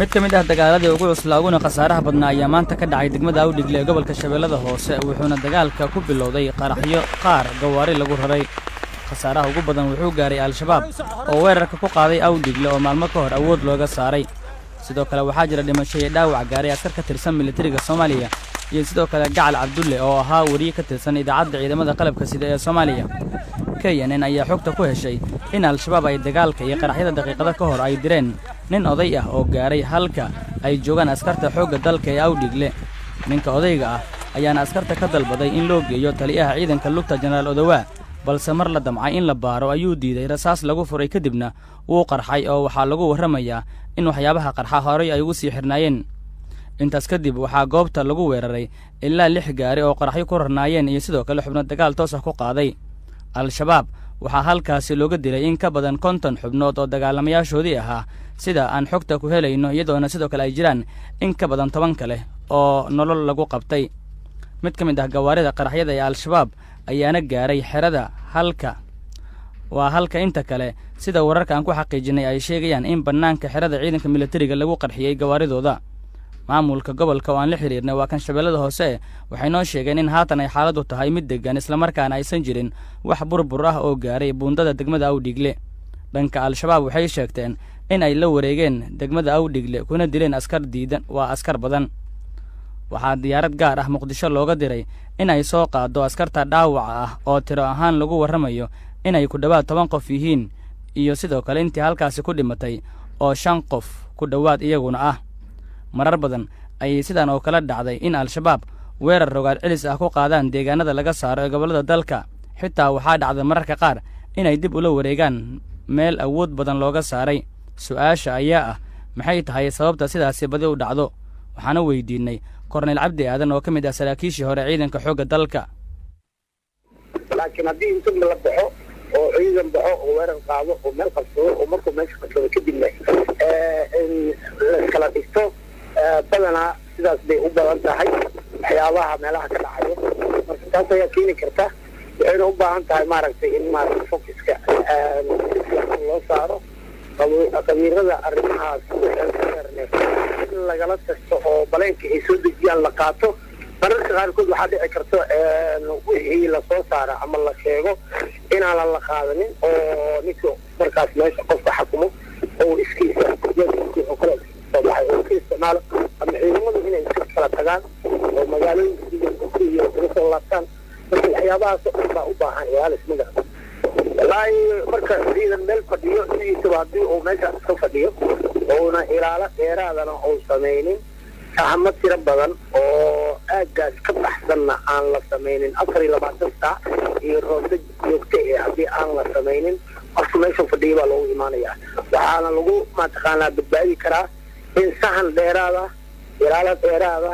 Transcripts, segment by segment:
Mid ka mid ah dagaaladii ugu cuslaa uguna khasaaraha badnaa ayaa maanta ka dhacay degmada Awdhigle ee gobolka Shabeellada Hoose, wuxuuna dagaalka ku bilowday qaraxyo qaar gawaari lagu raray. Khasaaraha ugu badan wuxuu gaaray Al-Shabaab oo weerarka ku qaaday Awdhigle oo maalmo ka hor awood looga saaray. Sidoo kale waxaa jira dhimasho iyo dhaawac gaaray askar ka tirsan militariga Soomaaliya iyo sidoo kale Gacal Cabdulle oo ahaa weriye ka tirsan idaacadda ciidamada qalabka sida ee Soomaaliya. KNN ayaa xogta ku heshay in Al-Shabaab ay dagaalka iyo qaraxyada daqiiqado ka hor ay direen nin oday ah oo gaaray halka ay joogaan askarta xoogga dalka ee Awdhigle. Ninka odayga ah ayaana askarta ka dalbaday in loo geeyo taliyaha ciidanka lugta, Jenaraal Odowaa, balse mar la damcay in la baaro ayuu diiday. Rasaas lagu furay kadibna wuu qarxay, oo waxaa lagu warramayaa in waxyaabaha qarxa horay ay ugu sii xirnaayeen. Intaas kadib waxaa goobta lagu weeraray ilaa lix gaari oo qaraxyo ku rarnaayeen iyo sidoo kale xubno dagaal toos ah ku qaaday. Al-Shabaab waxaa halkaasi looga dilay in ka badan 50 xubnood oo dagaalamayaashoodii ahaa, sida aan xogta ku helayno, iyadoona sidoo kale ay jiraan in ka badan 10 kale oo nolol lagu qabtay. Mid ka mid ah gawaarida qaraxyada ee Al-Shabaab ayaana gaaray xerada, halka waa halka inta kale, sida wararka aan ku xaqiijinay, ay sheegayaan in bannaanka xerada ciidanka militariga lagu qarxiyey gawaaridooda. Maamulka gobolka oo aan la xiriirnay, waa kan Shabeellada Hoose, waxay noo sheegeen in haatan ay xaaladdu tahay mid deggan, islamarkaana aysan jirin wax burbur ah oo gaaray buundada degmada Awdhigle. Dhanka Al-Shabaab waxay sheegteen in ay la wareegeen degmada Awdhigle kuna dileen askar diidan, waa askar badan. Waxaa diyaarad gaar ah Muqdisho looga diray in ay soo qaaddo askarta dhaawaca ah oo tiro ahaan lagu warramayo inay ku dhowaad 10 qof yihiin, iyo sidoo kale intii halkaasi ku dhimatay oo shan qof ku dhowaad iyaguna ah. Marar badan ayay sidan oo kale dhacday in Al-Shabaab weerar rogaal celis ah ku qaadaan deegaanada laga saaro ee gobollada dalka. Xitaa waxaa dhacda mararka qaar inay dib ula wareegaan meel awood badan looga saaray. Su-aasha ayaa ah, maxay tahay sababta sidaasi badi u dhacdo? Waxaana weydiinay Korneyl Cabdi Aadan oo ka mid ah saraakiishii hore ciidanka xoogga dalka. Laakiin haddii inta la baxo oo ciidan baxo oo weerar qaado oo meel qabsado oo markuu meesha qabsado kadibna laiskala dhigto, badanaa sidaas bay u badan tahay waxyaabaha meelaha ka dhacayo. Marka taas ayaa keeni karta, waxayna u baahan tahay, maaragtay, in maaragtay focuska si fiican loo saaro, khabiirada arrimahaas in lagala tashto oo baleenka ay soo dejiyaan la qaato. Mararka qaarkood waxaa dhici karto wixii lasoo saara ama la sheego inaanan la qaadanin, oo ninka markaas meesha qofka xakumo oo iskiisa oo kale soo baxay oo iska isticmaalo, ama ciidamadu inay iska kala tagaan oo magaalooyinka iyo kaga soo laabtaan. Marka waxyaabahaas oo dhan baa u baahan ilaalis, ma garata? Wallaahi, marka ciidan meel fadhiyo sidiisaba, haddii uu meeshaas iska fadhiyo ouna ilaalo dheeraadana uu samaynin, sahamo tiro badan oo aaggaas ka baxsanna aan la samaynin, 24 saac iyo roondo joogto ee haddii aan la samaynin, qofka meesha fadhiya baa loogu imaanayaa. Waxaana lagu mataqaanaa badbaadi karaa in sahan dheeraada, ilaalo dheeraada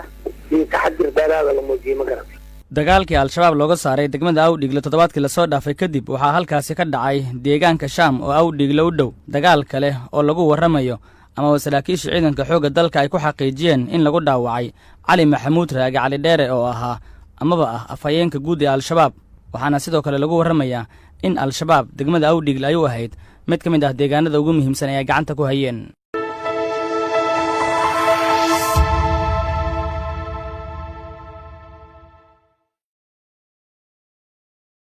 iyo taxadir dheeraada la muujiyo, ma garata? Dagaalkii Al-Shabaab looga saaray degmada Awdhigle toddobaadkii lasoo dhaafay kadib, waxaa halkaasi ka dhacay deegaanka Shaam oo Awdhigle u dhow dagaal kale oo lagu warramayo amaba saraakiisha ciidanka xoogga dalka ay ku xaqiijiyeen in lagu dhaawacay Cali Maxamuud Raage, Cali Dheere, oo ahaa amaba ah afhayeenka guud ee Al-Shabaab. Waxaana sidoo kale lagu warramayaa in Al-Shabaab degmada Awdhigle ay u ahayd mid ka mid ah deegaanada ugu muhiimsan ee ay gacanta ku hayeen.